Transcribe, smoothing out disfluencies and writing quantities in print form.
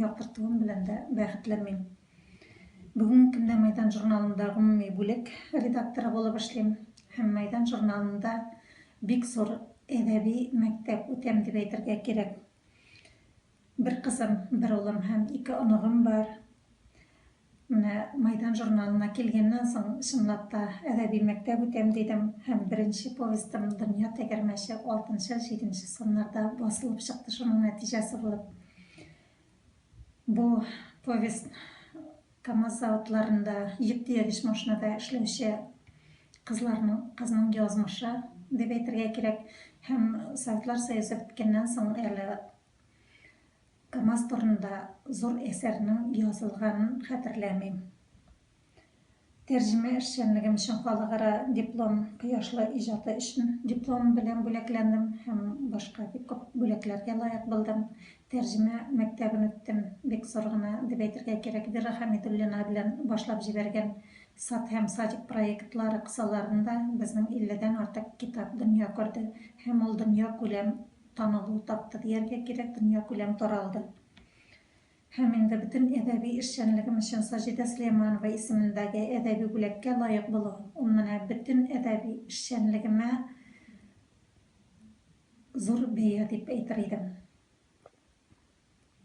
яктыртуым белән дә бәхетле мин. Бүгенге көндә Мәйдан журналында гомуми бүлек редакторы булып эшлим һәм Мәйдан журналында бик зур әдәби мәктәп үтәм дип әйтергә кирәк. Бер кызым, бер улым һәм ике оныгым бар. Менә Майдан журналына килгәннән соң, чынлап та, әдәби мәктәп үтәм дидем һәм беренче повестем Дөнья тәгәрмәче алтынчы, җиденче саннарда басылып чыкты шуның нәтиҗәсе булып. Бу повесть КАМАЗ заводларында йөк төягеч машинада эшләүче кызларның, кызның язмышы дип әйтергә кирәк. Һәм Советлар Союзы беткәннән соң әле КАМАЗ турында зур әсәрнең язылганын хәтерләмим. Тәрҗемә эшчәнлегем өчен халыкара диплом, Кояшлы иҗаты өчен диплом белән бүләкләндем һәм башка бик күп бүләкләргә лаек булдым. Тәрҗемә мәктәбен үттем, бик зур гына дип әйтергә кирәк, Вера Хәмидуллина белән башлап җибәргән Сад һәм садик проектлары кысаларында безнең илледән артык китап дөнья күрде һәм ул дөньякүләм Танылу тапты дияргә кирәк, дөньякүләм таралды. Һәм инде бөтен әдәби эшчәнлегем өчен Саҗидә Сөләйманова исемендәге әдәби бүләккә лаек булу, ул менә бөтен әдәби эшчәнлегемә зур бәя дип әйтер идем.